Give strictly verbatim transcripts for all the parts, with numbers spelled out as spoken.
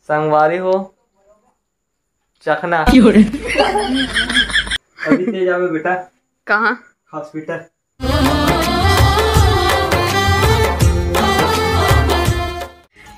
संगवारी हो, चखना। अभी ते जाबे बेटा। कहाँ? हॉस्पिटल।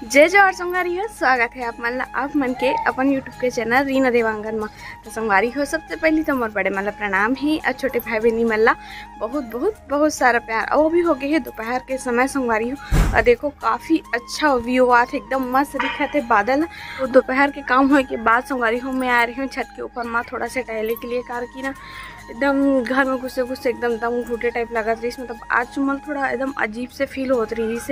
जय जोहार संगवारी हो, स्वागत है आप मन ला, आप मन के अपन YouTube के चैनल रीना देवांगन मा। तो संगवारी हो, सबसे पहली तो मोर बड़े मन ला प्रणाम है और छोटे भाई बहनी मन ला बहुत बहुत बहुत सारा प्यार। और वो भी हो गए है दोपहर के समय संगवारी हो, और देखो काफी अच्छा व्यू आत है, एकदम मस्त दिखत है बादल। तो दोपहर के काम होए के बाद संगवारी हो, मैं आ रही हूँ छत के ऊपर मा थोड़ा सा टहले के लिए, कारण कि ना एकदम घर में घुसे घुसे एकदम दम घुटे टाइप लगत रहिस। मतलब आज मोला थोड़ा एकदम अजीब से फील होत रहिस,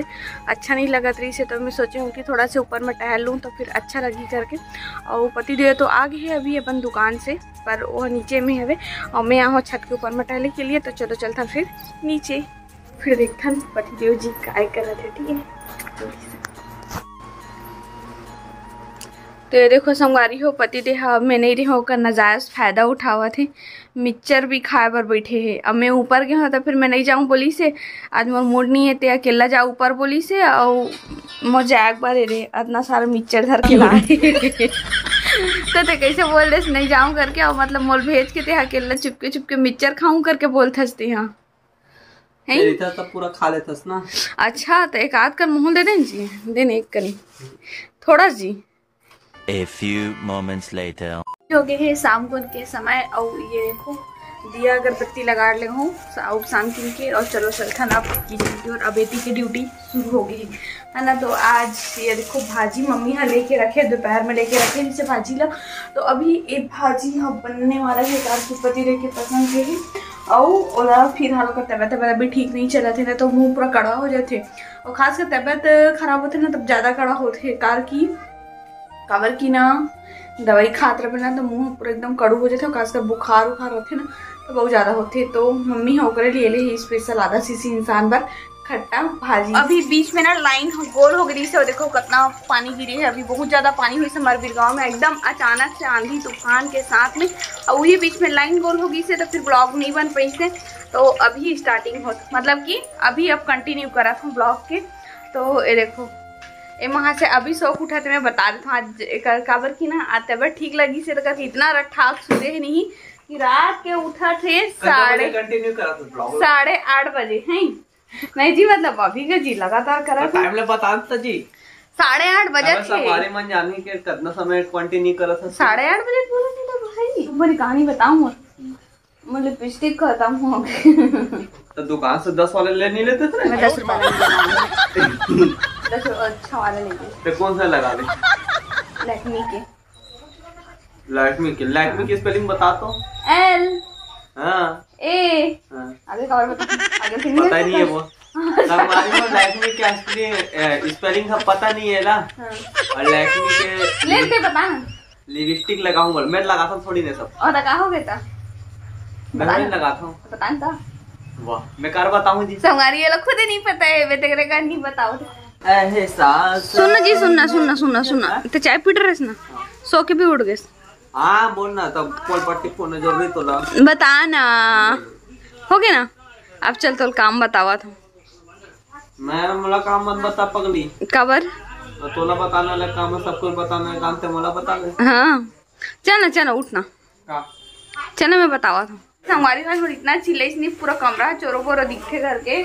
अच्छा नहीं लगत रहिस, तो मैं सोचे हूँ कि थोड़ा से ऊपर में टहल लूँ तो फिर अच्छा लगी करके। और पति देव तो आ गए है अभी अपन दुकान से, पर वो नीचे में हवे और मैं यहाँ छत के ऊपर में टहले के लिए। तो चलो चलथन फिर नीचे, फिर देखथन पति देव जी काय करत है, ठीक है। तो ये देखो संगवारी हो, पति देव ह अब मैं नहीं रहे ओकर नाजायज फायदा उठावत है, मिक्सचर भी खाए बर बैठे है। अब मैं ऊपर गए हूँ तो फिर मैं नहीं जाऊँ बोलिस हे, आज मोर मूड नहीं है, ते अकेला जा ऊपर बोलिस हे। और मोर जाए के बारे रे, इतना सारा मिक्सचर धर के लाए। तो ते कैसे बोल दे नहीं जाऊँ करके, और मतलब मोल भेज के ते अकेला चुपके चुपके मिक्सचर खाऊं करके बोलथस ते, हाँ। हैं? तेरी तरह तब पूरा खा लेथस ना। अच्छा, तो एक आध कर मुँह दे देन जी, देन एक कनी, थोड़ा जी। A few moments later। हो गए है शाम को के समय, और ये देखो दिया अगरबत्ती लगा ले हूँ, और शाम किन के, और चलो चलथन आप किचन की ओर। अब बेटी की ड्यूटी शुरू हो गई है ना। तो आज ये देखो भाजी मम्मी यहाँ लेके रखे, दोपहर में लेके रखे जैसे भाजी ला। तो अभी ये भाजी यहाँ बनने वाला है, कार की पति देव के पसंद के ही। और ओला फिलहाल ओकर तबियत, तबियत भी ठीक नहीं चलत है ना, तो मुँह पूरा कड़वा हो जाते, और खासकर तबियत खराब होते ना तब ज्यादा कड़वा होते, कार की काबर कि ना दवाई खात रहे ना तो मुंह पूरा एकदम कड़ू हो जाथे, खासकर बुखार उखार होथे ना तो बहुत ज्यादा होथे। तो मम्मी ह ओकरे लिए ले ही स्पेशल आधा शीशी इंसान बर खट्टा भाजी। अभी बीच में ना लाइन गोल हो गई से, देखो कितना पानी गिरे है, अभी बहुत ज्यादा पानी हुई से हमारे बीरगांव में, एकदम अचानक से आंधी तूफान के साथ में। और वही बीच में लाइन गोल हो गई से तो फिर ब्लॉग नहीं बन पाई से। तो अभी स्टार्टिंग हो, मतलब कि अभी अब कंटिन्यू करा था ब्लॉग के। तो ये देखो ए, वहाँ से अभी सो के उठा थे, मैं बता देता हूँ आज एकर काबर की ना आज तबियत ठीक लगी से, तो करके इतना रट्ठा सूते है नहीं कि रात के उठा थे साढ़े कंटिन्यू करा था ब्लॉग। साढ़े आठ बजे है। नहीं जी, मतलब अभी के जी लगातार करा था। टाइम ले बता देता जी। साढ़े आठ बजे अबे थे। संगवारी मन जानी के कितना समय कंटिन्यू करा था। साढ़े आठ बजे बोला था भाई, तुम्हारी कहानी बताऊँ। मैं लिपस्टिक खत्म हो गई। तो दुकान से दस वाले ले नहीं लेते थे? मैं दस रुपया वाला लेती हूँ। दस रुपया अच्छा वाला लेती हूँ। तो कौन सा लगा ले? लैक्मी के। लैक्मी के, लैक्मी की स्पेलिंग बता तो। एल। हाँ। ए। हाँ। आगे का और बता। आगे फिर पता ही नहीं है वो। संगवारी हो, लैक्मी के असली, ए, स्पेलिंग का पता नहीं है ना। हाँ। और लैक्मी के लेते बता ना। लिपस्टिक लगाऊं बोल, मैं लगाता हूँ थोड़ी देर सब। और लगा हो गया था? मैं बता नहीं ना। लगाता हूँ। बता ना। वाह, मैं कर बताऊँ जी। संगवारी ये लोग खुद ही नहीं पता है, मैं तेरे का नहीं बताओ। एहसास। सुन ना जी, सुनना, सुनना, सुनना, सुनना। हाँ। तो चाय पी रहे ना? हाँ। सो के भी उठ गए। हाँ, बोल ना, तब कॉल पट्टी फोन जरूरी तो ला। बता ना। हो गया ना? अब चल, तो काम बतावा था। मैं मोला काम मत बता पगली। काबर? और तोला बताने वाला काम है, सब कुछ बताने वाला काम ते मोला बता दे। हाँ, चल ना, चल ना, उठ ना। का? चल ना, मैं बतावा था। संगवारी हो, इतना चिल्लाइस नहीं, पूरा कमरा चोरो बोरो दिखथे घर के।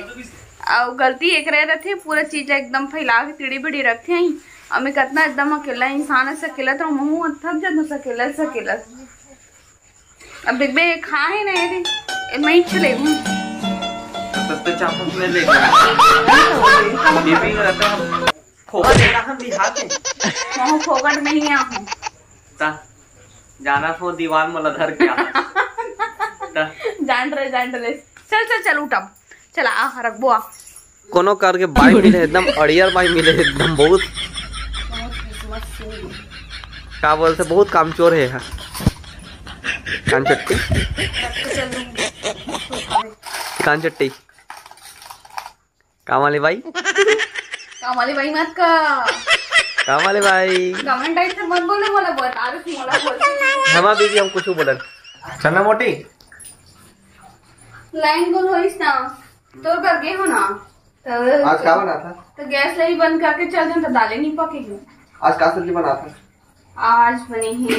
और गलती एक रहे रहथे, पूरा चीज एकदम फैला के तिड़ी बिड़ी रखथे ही। और मैं कितना एकदम अकेला इंसान है, अकेला तो महू थक जाता हूँ, अकेला से अकेला। अब देखबे, खा है ना ये, मैं ही चले हूँ। तब तो चापक में ले गया। ये भी रहता है। फोकट में हम बिहार के। महू फोकट में ही आ हूँ। ता, जाना तो दीवार में लधर के आ। ता। जान रहे, जान रहे। चल, चल, चल, उठ अब। चल, आ, रखबो आ। कोनो करके बाई मिले, एकदम अड़ियर बाई मिले, एकदम बहुत। बहुत किस्मत से। का बोलते, बहुत कामचोर है यहाँ। कान चट्टी। चल दूंगी। कान चट्टी। काम वाली बाई। काम वाली बाई मत का। काम वाली बाई। कमेंट टाइप से मत बोलो, मोला बता दे, मोला बोल। हमा बीबी हम कुछ बोलन। चलना मोटी। लाइन गोल होइस ना, तोर कर गे हो ना। तो आज का बना था? तो गैस ला ही बंद करके चल देन, तो दाले नहीं पकेगी। आज का सब्जी बनात हस? आज बने हे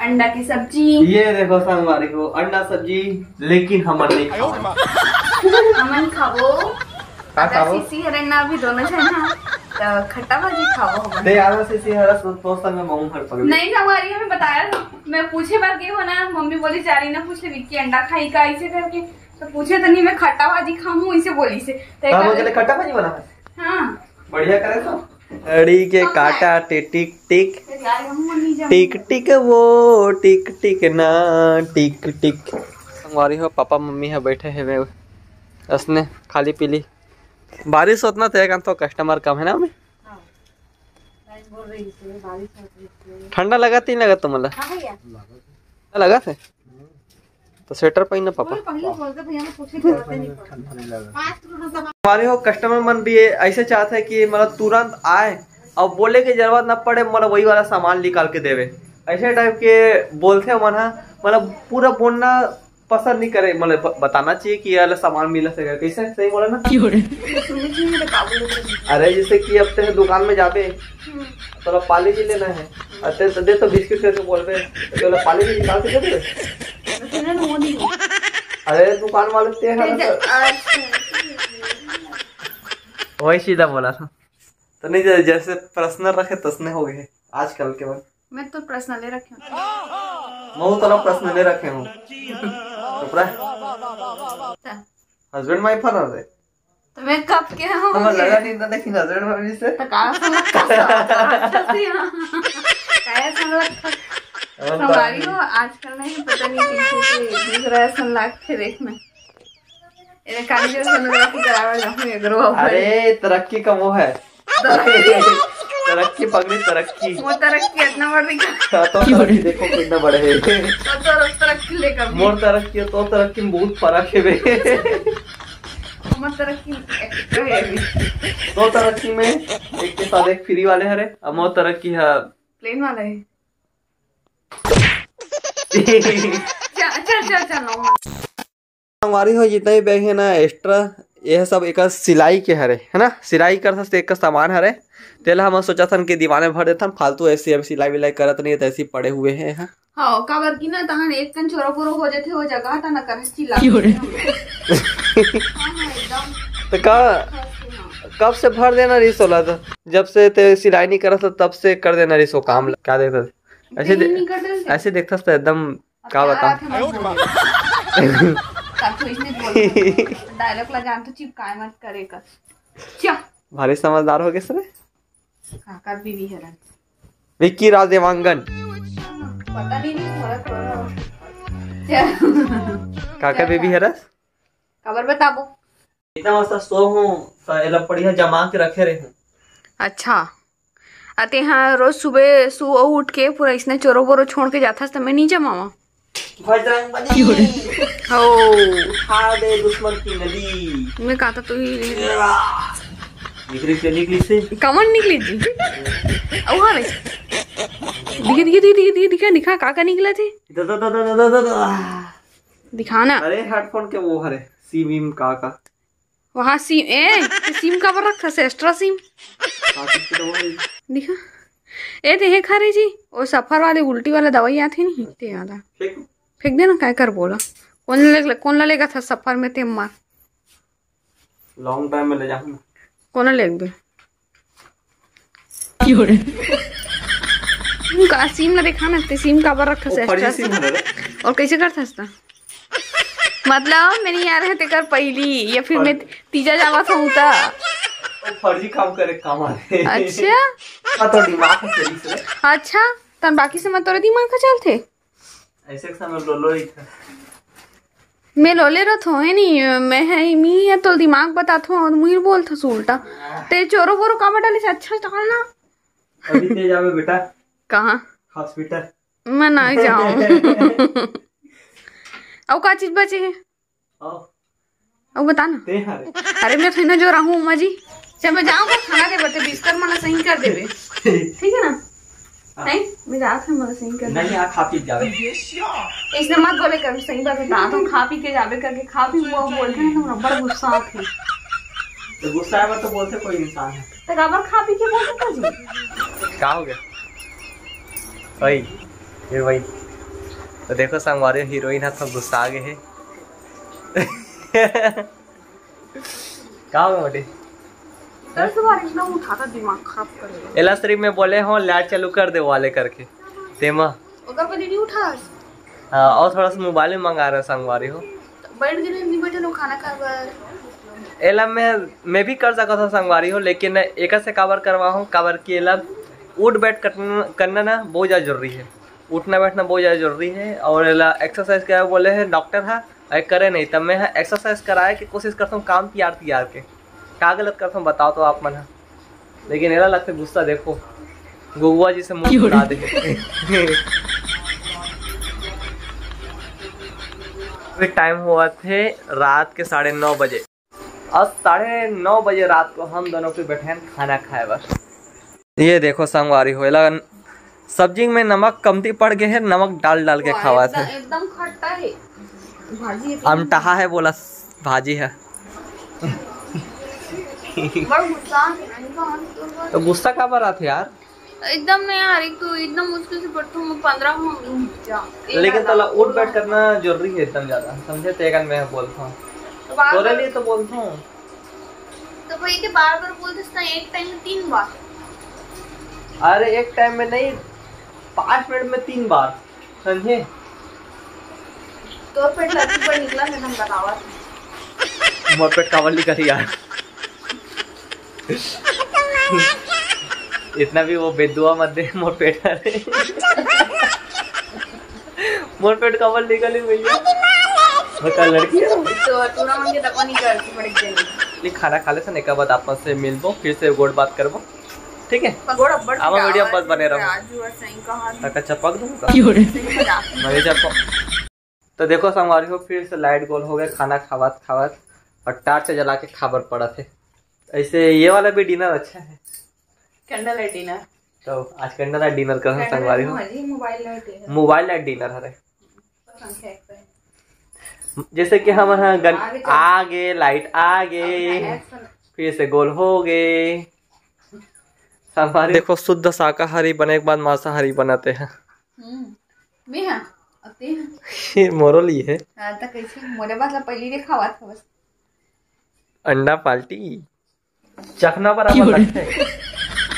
अंडा के सब्जी। ये देखो संगवारी हो, अंडा सब्जी, लेकिन हमन नहीं खाबो। हमन खाबो। का आधा खाबो? सीसी हरे ना, अभी दोनों झन हा, तो खट्टा भाजी खाबो हमन। ते आधा सीसी हरा तो, तो संग में महूं हर पगली। नहीं संगवारी, हमें बताया था, मैं पूछे बर गई हूँ ना, मम्मी बोली जा रही ना पूछे विक्की अंडा खाई का ऐसे करके, तो पूछे तो नहीं, मैं खट्टा भाजी खाऊं ऐसे बोली से। तो एक हाँ, वो बार चले खट्टा भाजी बना है। हाँ। बढ़िया करे तो। घड़ी के काटा टिक टिक टिक, टिक टिक वो टिक टिक ना, टिक टिक। संगवारी हो, पापा मम्मी ह बैठे हवे असने खाली पीली। बारिश होत ना, ते तो कस्टमर कम है ना। ठंडा लगत नहीं लगत तुमला? ठंडा लगत है तो स्वेटर पहन ना पापा। हमारे हो कस्टमर मन भी ऐसे चाहते हैं कि मतलब तुरंत आए और बोले की जरूरत ना पड़े, मतलब वही वाला सामान निकाल के देवे। ऐसे टाइप के बोलते हैं मन हा, मतलब पूरा बोलना पसंद नहीं करे, मतलब ब-, बताना चाहिए कि ये वाला सामान मिला सके। कैसे, सही बोला ना? अरे जैसे कि अब तेरे दुकान में जाबे, तोला पाली जी लेना है, अरे तो दे तो बिस्किट करके बोलबे, तो तोला पाली जी निकाल के दे दे। अरे दुकान वाले ते है ना, तो वही सीधा बोला था। तो नहीं, जै-, जैसे पर्सनल रखे तसने हो गए आजकल के बाद। मैं तो पर्सनले रखे हूँ। मैं तो पर्सनले रखे हूँ। हस्बैंड माई फन रे। तो मैं कब के हूँ? हम लगा नहीं था, लेकिन हस्बैंड माई से। तो कहाँ से लगा? कहाँ से लगा? हमारी हो आजकल नहीं, पता नहीं किसी से दूसरा ऐसा लाग के देखना। ये काली जो सोनोग्राफी करावे जाऊँ, ये ग्रो अप। अरे तरक्की का वो है। तरक्की पकड़ी, तरक्की। वो तरक्की इतना बढ़ रही है। हाँ, तो तरक्की देखो कितना बड़े है। तो, तो तरक्की लेकर भी। मोर तरक्की और तो तरक्की में बहुत फर्क है बे। मोर तरक्की एक है अभी। तो तरक्की में एक के साथ एक फ्री वाले हरे, अब मोर तरक्की है प्लेन वाला है। चल, चल, चल, चल, नो। संगवारी हो, जितना भी बैग है ना एक्स्ट्रा, ये सब एक सिलाई के हरे, है ना, सिलाई करथस तो एक सामान हरे। तेला हम सोचा थन कि दीवाने भर देथन, फालतू ऐसे अब सिलाई विलाई करत नहीं है, तो ऐसे ही पड़े हुए हैं। हाँ। हाँ, काबर की ना तहन एक कन चोरा बोरो हो जाथे, वो जगह त ना करे चिल्ला। हाँ, हाँ, एकदम। तो का, हाँ। कब से भर देना रही सोला तो, जब से ते सिलाई नहीं करत तब से कर देना रही सो काम। क्या देखता ऐसे दे, ऐसे देखता था एकदम। का बता? डायलॉग ला जान तो चिपकाए मत करे कर। क्या? भारी समझदार हो गए सर। काकर बीबी हरन। विक्की राज देवांगन। पता नहीं, नहीं, थोड़ा, थोड़ा। क्या? काकर बीबी हरस? काबर बताबो? इतना मस्त सो हूँ, तो एला बढ़िया जमा के रखे रहे हूँ। अच्छा। अते हाँ, रोज सुबह सो उठ के पूरा इसने चोरो बोरो छोड़ के जाथस, तो मैं नहीं जमावा। बजरंग बली। हो। खा दे दुश्मन की नली। मैं कहा था तू ही। निकली से, निकली से। कमन निकली जी? औ हाँ रे। दिखा, दिखा, दिखा, काका निकला थे। दा, दा, दा। दिखाना। अरे हेडफोन के वो हरे, सिम विम का का। वहाँ सिम, ए, ते सिम काबर रखथस, एक्स्ट्रा सिम? दिखा। ए, ते हे खा रे जी, वो सफर वाले उल्टी वाला दवाई आथे नहीं, ते आला। फेंक। फेंक देना, काय कर बोला। कौन ले, कौन ला लेगा था सफर में ते मार? लॉन्ग टाइम में ले जाऊँ ना। कौन ला लेगबे? का सिम ला देखा ना, ते सिम काबर रखथस एक्स्ट्रा सिम? और कैसे करथस ता? मतलब, मैं नहीं आ रहे तेकर पहली या फिर मैं तीजा जावा था उता। फर्जी काम करे काम आ रहे। अच्छा? हाँ, तो दिमाग है सही से। अच्छा, तन बाकी से मैं तोरे दिमाग का चलते? ऐसे समय लो लो ही था। मैं लोले रथ हो, है नहीं, मैं है, मी है, तो दिमाग बता थो और मुझे बोल था उल्टा। ते चोरो बोरो काबर डाले से अच्छा डालना। अभी ते जावे बेटा। कहाँ? हॉस्पिटल। मैं नहीं जाऊँ। और का चीज बचे है? आओ। अब बता ना। ते हरे। अरे मैं फिर ना जो रहूँ अम्मा जी। जब मैं जाऊँगा खाना दे बते बिस्तर मला सही कर देवे। ठीक है ना? हाँ। नहीं, मैं जात हूँ मला सही कर देवे। नहीं, आ खा पी जावे। इसने मत बोले कर, सही बात बता तो खा पी के जावे करके खा पी वो बोलते हैं तो बड़ा गुस्सा आते हैं। तो गुस्सा आवे तो बोलते कोई इंसान है। तो काबर खा पी के बोल सकता जी? का हो गया? वही, ये वही। तो देखो संगवारी, हीरोइन ह तो गुस्सा आ गए है। का हो गया बेटी? दस बार एकदम उठाता, दिमाग खराब कर देगा। एला सिर्फ मैं बोले हो, लाइट चालू कर दे वाले करके। तेमा। ओकर बदे नहीं उठा। हाँ, और थोड़ा सा मोबाइल में मंगा रहे संगवारी हो। बैठ के नहीं बैठे लोग खाना खा बर। एला मैं, मैं भी कर सकता था संगवारी हो, लेकिन एक से काबर करवा हूँ, काबर कि एला उठ बैठ करना, करना ना बहुत ज़्यादा जरूरी है। उठना बैठना बहुत ज़्यादा जरूरी है। और एला एक्सरसाइज करे बोले है डॉक्टर हा, अगर करे नहीं तब मैं हा एक्सरसाइज कराए के कोशिश करता हूँ काम तियार तियार के। का गलत करता हूँ बताओ तो आप मन हा। लेकिन एला लगता गुस्सा, देखो गुगुआ जी से मुंह फुला दे। अभी टाइम हुआ थे रात के साढ़े नौ बजे। आज साढ़े नौ बजे रात को हम दोनों के बैठे हैं खाना खाए बर। ये देखो संगवारी हो, एला सब्जी में नमक कमती पड़ गए है, नमक डाल डाल के वाह, खावा एकदम, थे। एकदम खट्टा है। भाजी है। अमटहा है बोला, भाजी है। बड़ गुस्सा है, नहीं तो हम तो तो गुस्सा का बात है यार? एकदम नहीं यार, एक तो एकदम मुश्किल से पढ़ता हूँ मैं, पंद्रह में जा। लेकिन तोला उठ बैठ करना जरूरी है एकदम ज्यादा, समझे? तेगन मैं बोलता हूँ, तो बार तोरे बार लिए तो बोलता हूँ। तो भाई के बार बार बोल देता है, एक टाइम में तीन बार। अरे एक टाइम में नहीं, पाँच मिनट में तीन बार, समझे? तो फिर लड़की पर निकला, मैं हम बतावा। मोर पेट काबर निकल यार। इतना भी वो बेदुआ मत दे, मोर पेट हरे। मोर पेट काबर निकल भैया? बता लड़की है। तो तू ना मन के दबा नहीं कर, तू बड़े जन। ले खाना खा ले सन, एक बाद आपस से मिलबो, फिर से गोड़ बात करबो, ठीक है? गोड़ अब्बड़ आवा पिटावा वीडियो है, बस बने रहो। राजू और सही कहा। तक चपक दूंगा। क्यों रे? सही मजाक। मजे चपक। तो देखो संगवारी हो, फिर से लाइट गोल हो गए खाना खावत खावत, और टार्च जला के खाबर पड़ा थे। ऐसे ये वाला भी डिनर अच्छा है, कैंडल लाइट डिनर। तो आज कैंडल लाइट डिनर कर संगवारी हो। Mobile light dinner. Mobile light dinner हरे। जैसे कि हम हाँ गन आगे लाइट आगे, फिर से गोल हो गए। संगवारी देखो शुद्ध शाकाहारी बने के बाद मांसाहारी बनाते हैं। हम्म, मैं हाँ, अते हाँ। ये मोरो लिए है। हाँ, तो कैसे? मोरे बात ला पहली रे खावा था बस। अंडा पार्टी। चखना बराबर लगता है।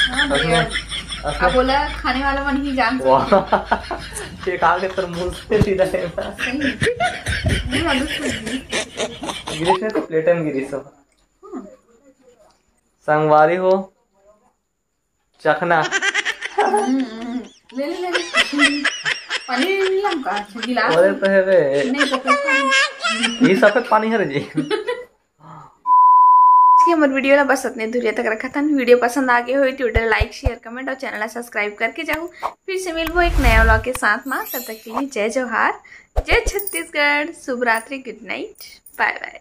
हाँ भैया। अब बोला खाने वाला मन ही जान सकता है। वाह। ये खा के तर मुंह से सीधा लेना। सही। नहीं, आलू सूझ गई। गिरीश ने तो प्लेट में गिरीश हो। हम्म। संगवारी हो। चखना। हम्म, हम्म। ले, ले, ले, ले। पानी ले, ले, ले, हमका। अच्छा, गिलास। अरे तो है बे। नहीं, सफेद पानी। ये सफेद पानी है रे जी। इसके हमर वीडियो ला बस इतने दूरिया तक रखा था। वीडियो पसंद आ गए हो तो लाइक, शेयर, कमेंट और चैनल ला सब्सक्राइब करके जाओ। फिर से मिलबो एक नया व्लॉग के साथ में। तब तक के लिए जय जोहार, जय छत्तीसगढ़, शुभ रात्रि, गुड नाइट, बाय बाय।